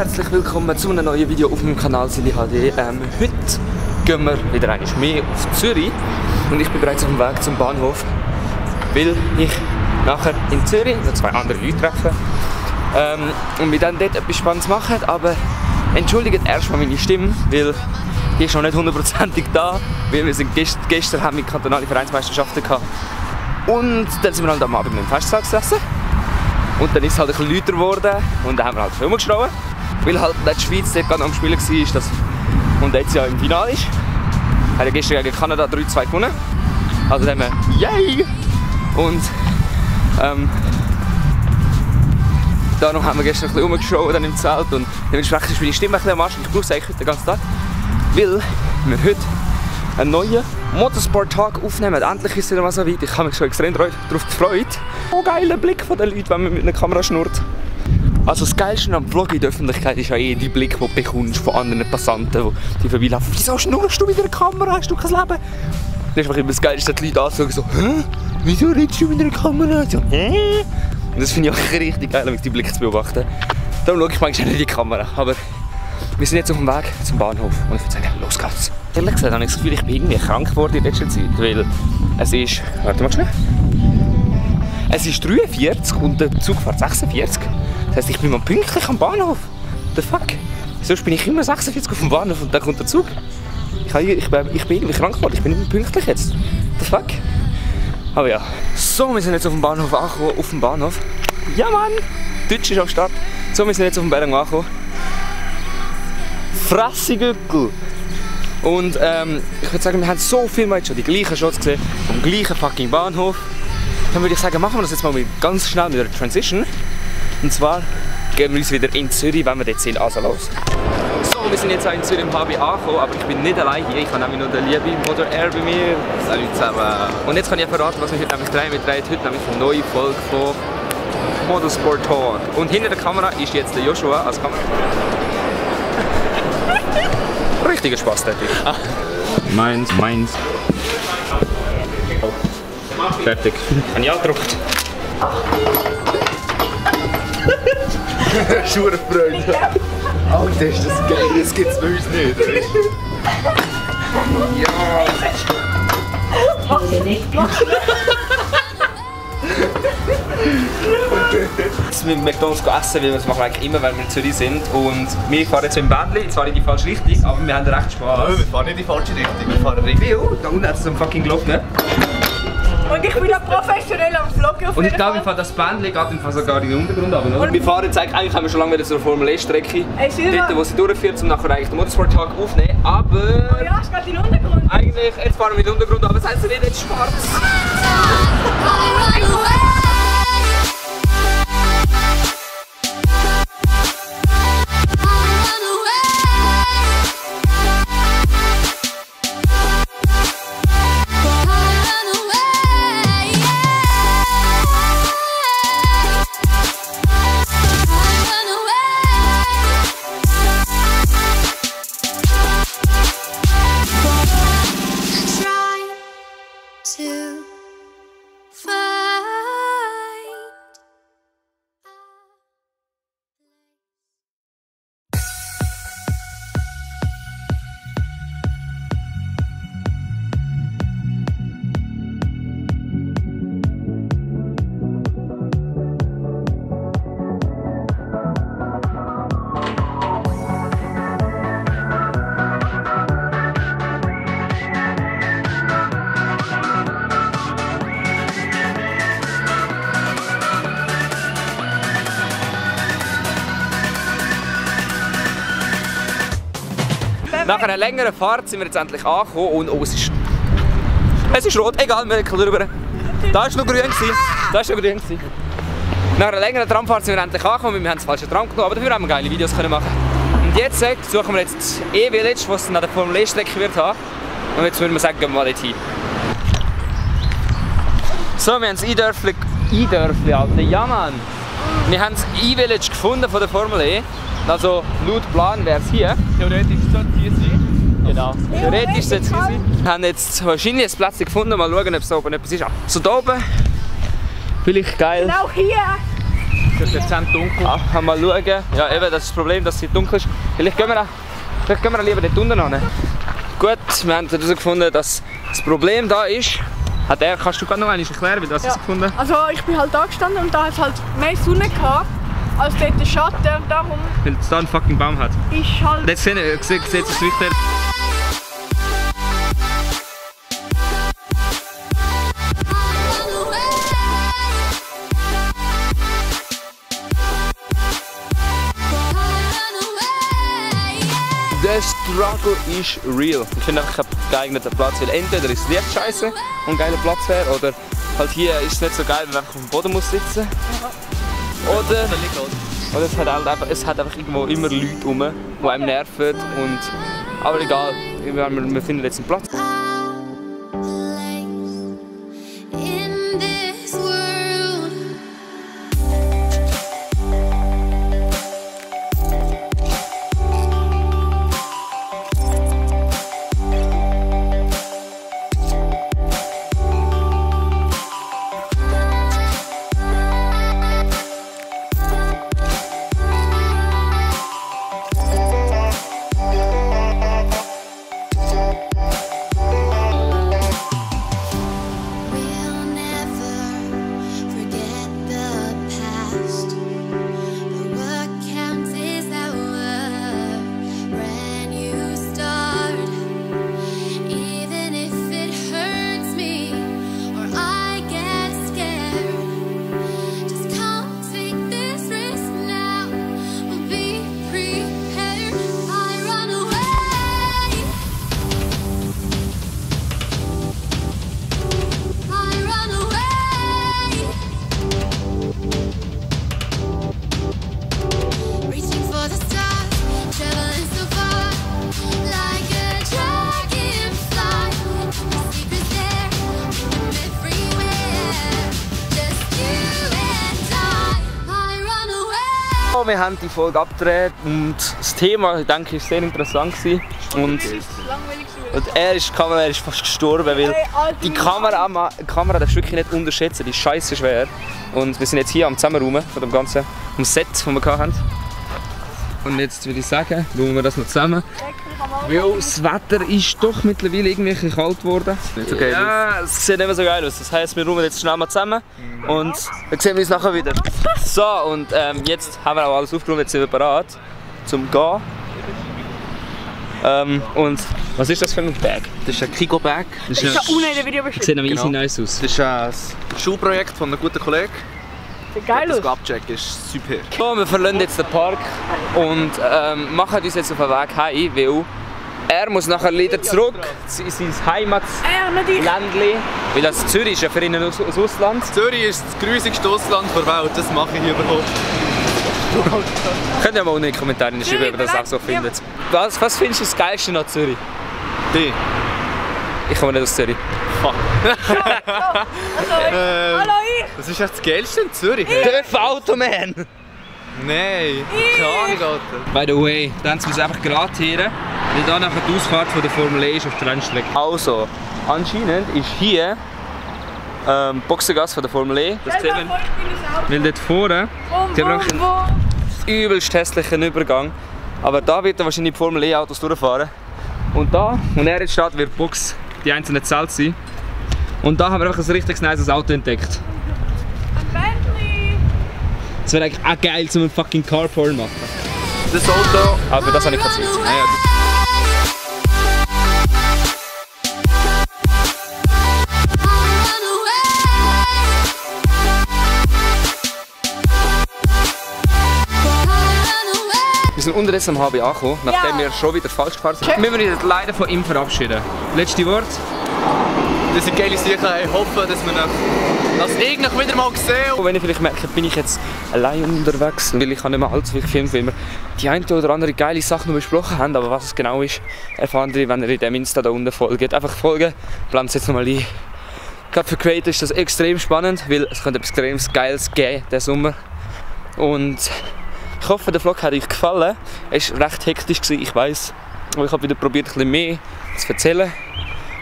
herzlich willkommen zu einem neuen Video auf meinem Kanal Silly HD. Heute gehen wir wieder einmal mehr auf Zürich und ich bin bereits auf dem Weg zum Bahnhof, weil ich nachher in Zürich noch zwei andere Leute treffe und wir dann dort etwas Spannendes machen. Aber entschuldigt erstmal meine Stimme, weil die ist noch nicht hundertprozentig da, weil wir sind gestern haben wir kantonale Vereinsmeisterschaften gehabt und dann sind wir halt am Abend mit dem Festsaal gesessen. Und dann ist es halt ein bisschen lauter geworden und dann haben wir halt Filme geschraubt, weil halt die Schweiz dort gerade am Spielen war und jetzt ja im Finale ist. Wir haben gestern gegen Kanada 3-2 gewonnen. Also dann haben wir yay! Und da noch haben wir gestern ein bisschen rumgeschraubt dann im Zelt und dementsprechend ist meine Stimme ein bisschen am Arsch. Ich brauche es eigentlich heute den ganzen Tag, weil wir heute einen neuen Motorsport-Tag aufnehmen. Endlich ist es wieder mal so weit. Ich habe mich schon extrem darauf gefreut. Oh, geiler Blick von den Leuten, wenn man mit einer Kamera schnurrt. Also das Geilste am Vlog in der Öffentlichkeit ist ja eh die Blick, den du bekommst von anderen Passanten, die vorbeilaufen. Wieso schnurrst du mit einer Kamera? Hast du kein Leben? Das ist einfach immer das Geilste, dass die Leute anschauen so, hä? Wieso redest du mit einer Kamera? So, hä? Und das finde ich auch richtig geil, die Blicke zu beobachten. Darum schaue ich manchmal nicht in die Kamera. Aber wir sind jetzt auf dem Weg zum Bahnhof und ich würde sagen, los geht's. Ehrlich gesagt habe ich das Gefühl, ich bin irgendwie krank geworden in letzter Zeit, weil es ist, warte mal schnell, es ist 43 und der Zug fährt 46. Das heisst, ich bin mal pünktlich am Bahnhof. The fuck? Sonst bin ich immer 46 auf dem Bahnhof und dann kommt der Zug. Ich bin irgendwie krank geworden, ich bin nicht mehr pünktlich jetzt. The fuck? Aber ja. So, wir sind jetzt auf dem Bahnhof angekommen, auf dem Bahnhof. Ja Mann! Deutsch ist am Start. So, wir sind jetzt auf dem Berg angekommen. Fressegückel! Und ich würde sagen, wir haben so viel mal schon die gleichen Shots gesehen, vom gleichen fucking Bahnhof. Dann würde ich sagen, machen wir das jetzt mal ganz schnell mit einer Transition. Und zwar gehen wir uns wieder in Zürich, wenn wir dort sind. Also los! So, wir sind jetzt auch in Zürich im HB angekommen, aber ich bin nicht allein hier. Ich habe nämlich noch den lieben Motor Air bei mir. Salut zusammen! Und jetzt kann ich verraten, was wir heute nämlich drehen. Wir drehen heute nämlich eine neue Folge von Motorsport Talk. Und hinter der Kamera ist jetzt der Joshua als Kamera. Richtiger Spaß, natürlich. Ah. Meins. Oh. Fertig. Habe ich angedruckt. Schurfreunde. Alter, ist das geil, das gibt's bei uns nicht. Ja. Mach sie nicht. Jetzt mit McDonald's essen, weil wir das machen eigentlich immer, wenn wir in Zürich sind. Und wir fahren jetzt im Bändli, zwar in die falsche Richtung, aber wir haben recht Spaß. Wir fahren nicht in die falsche Richtung, wir fahren richtig. Da unten hat es so einen fucking Glock, ne? Und ich bin auch professionell am Vloggen. Und ich glaube, das Bändli geht sogar in den Untergrund runter, oder? Wir fahren jetzt eigentlich haben wir schon lange wieder zur Formel E-Strecke. Dort, wo sie durchführt, um nachher eigentlich den Motorsport-Tag aufzunehmen. Aber... Oh ja, es geht in den Untergrund. Eigentlich, jetzt fahren wir in den Untergrund, aber es heißt nicht jetzt schwarz. Nach einer längeren Fahrt sind wir jetzt endlich angekommen und oh, es ist rot, egal, wir können rüber. Da war noch grün. Nach einer längeren Tramfahrt sind wir endlich angekommen, wir haben das falsche Tram genommen, aber dafür haben wir geile Videos machen. Und jetzt suchen wir jetzt das E-Village, was es nach der Formel E-Strecke wird haben. Und jetzt würden wir sagen, gehen wir mal dorthin. So, wir haben das E-Dörfli, Alter, ja Mann! Wir haben das E-Village gefunden von der Formel E. Also laut Plan wäre es hier. Theoretisch sollte es hier sein. Genau. Theoretisch sollte es hier sein. Wir haben jetzt wahrscheinlich ein Plätzchen gefunden. Mal schauen, ob es da oben etwas ist. So da oben. Vielleicht geil. Genau hier. Es ist dezent dunkel. Ach, mal schauen. Ja, eben, das ist das Problem, dass es dunkel ist. Vielleicht gehen wir lieber dort unten hin. Gut, wir haben herausgefunden, dass das Problem da ist. Kannst du gerade noch einmal erklären, wie du das gefunden hast? Also ich bin halt da gestanden und da hat es halt mehr Sonne gehabt als dort der Schatten. Und darum Weil es da einen fucking Baum hat. ist halt... Und jetzt seht ihr es richtig. Der Struggle ist real. Ich finde einfach keinen geeigneten Platz, weil entweder ist das Licht scheiße und ein geiler Platz wäre, oder halt hier ist es nicht so geil, wenn man einfach auf dem Boden muss sitzen muss. Oder es hat einfach irgendwo immer Leute rum, die einem nerven. Aber egal, wir finden jetzt einen Platz. Wir haben die Folge abgedreht und das Thema, ich denke, ist sehr interessant gewesen. Und er ist fast gestorben, weil die Kamera darfst du wirklich nicht unterschätzen, die ist scheiße schwer. Und wir sind jetzt hier am Zusammenräumen von dem ganzen Set, das wir hatten. Und jetzt würde ich sagen, schauen wir das noch zusammen. Weil das Wetter ist doch mittlerweile irgendwie ein bisschen kalt geworden. Nicht so geil. Ja, es sieht nicht mehr so geil aus. Das heisst, wir räumen jetzt schnell mal zusammen und dann sehen wir uns nachher wieder. So, und jetzt haben wir auch alles aufgeräumt, jetzt sind wir bereit zum Gehen. Und was ist das für ein Bag? Das ist ein Kigo-Bag. Das ist ja unten in der Video Sieht beschrieben. noch easy nice aus. Das ist ein Schulprojekt von einem guten Kollegen. Sieht geil aus. Das abchecken ist super. So, wir verlassen jetzt den Park und machen uns jetzt auf den Weg heim, weil er muss nachher wieder zurück in sein Heimatländli. Weil das Zürich ist ja für ihn aus Ausland. Zürich ist das grusigste Ausland der Welt, das mache ich hier überhaupt. Könnt ihr mal unten in die Kommentare schreiben, ob ihr das auch so findet. Was findest du das Geilste an Zürich? Die. Ich komme nicht aus Zürich. Fuck. Hallo ich! Das ist echt das Geilste in Zürich. Der Automan! Nein, keine Ahnung, Alter. By the way, da haben sie uns einfach gerade hier, weil da nachher die Ausfahrt von der Formel E ist auf der Rennstrecke. Also, anscheinend ist hier Boxengasse von der Formel E. Das sehen wir. Weil dort vorne sehen wir einen übelst hässlichen Übergang. Aber da wird wahrscheinlich die Formel E Autos durchfahren. Und da, wo er jetzt steht, wird die Box die einzelnen Zelte sein. Und da haben wir einfach ein richtig nice Auto entdeckt. Das wäre eigentlich auch geil, um einen fucking Carporn machen. Das Auto. Aber das habe ich kassiert. Wir sind unterdessen am HB angekommen, nachdem wir schon wieder falsch gefahren sind. Wir müssen uns leider von ihm verabschieden. Letzte Wort. Das sind geile Sachen. Ich hoffe, dass wir irgendwann wieder mal sehen. Und wenn ich vielleicht merke, bin ich jetzt allein unterwegs, weil ich nicht mehr allzu viel gefilmt, weil wir die eine oder andere geile Sache noch besprochen haben. Aber was es genau ist, erfahren ihr, wenn ihr in dem Insta da unten folgt. Einfach folgen, blenden es jetzt nochmal ein. Gerade für Creator ist das extrem spannend, weil es könnte etwas extrem Geiles geben diesen Sommer. Und ich hoffe, der Vlog hat euch gefallen. Es war recht hektisch, ich weiss. Aber ich habe wieder probiert, ein bisschen mehr zu erzählen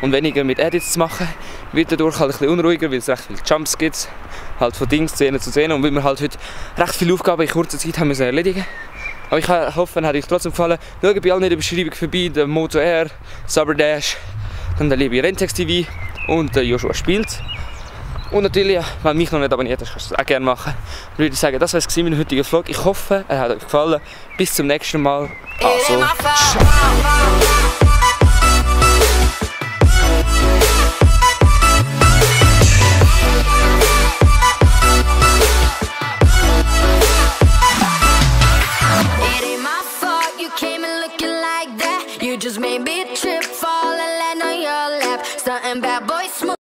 und weniger mit Edits zu machen. Wird dadurch halt ein bisschen unruhiger, weil es recht viele Jumps gibt. halt von Szene zu Szene. Und weil wir halt heute recht viele Aufgaben in kurzer Zeit haben müssen erledigen. Aber ich hoffe, es hat euch trotzdem gefallen. Schaut bei allen in der Beschreibung vorbei, der Moto R, Saberdash, dann der liebe Rentex TV und der Joshua Spielt. Und natürlich, wenn du mich noch nicht abonniert hast, kannst du das auch gerne machen. Dann würde ich sagen, das war es mein heutiger Vlog. Ich hoffe, er hat euch gefallen. Bis zum nächsten Mal. Also, ciao.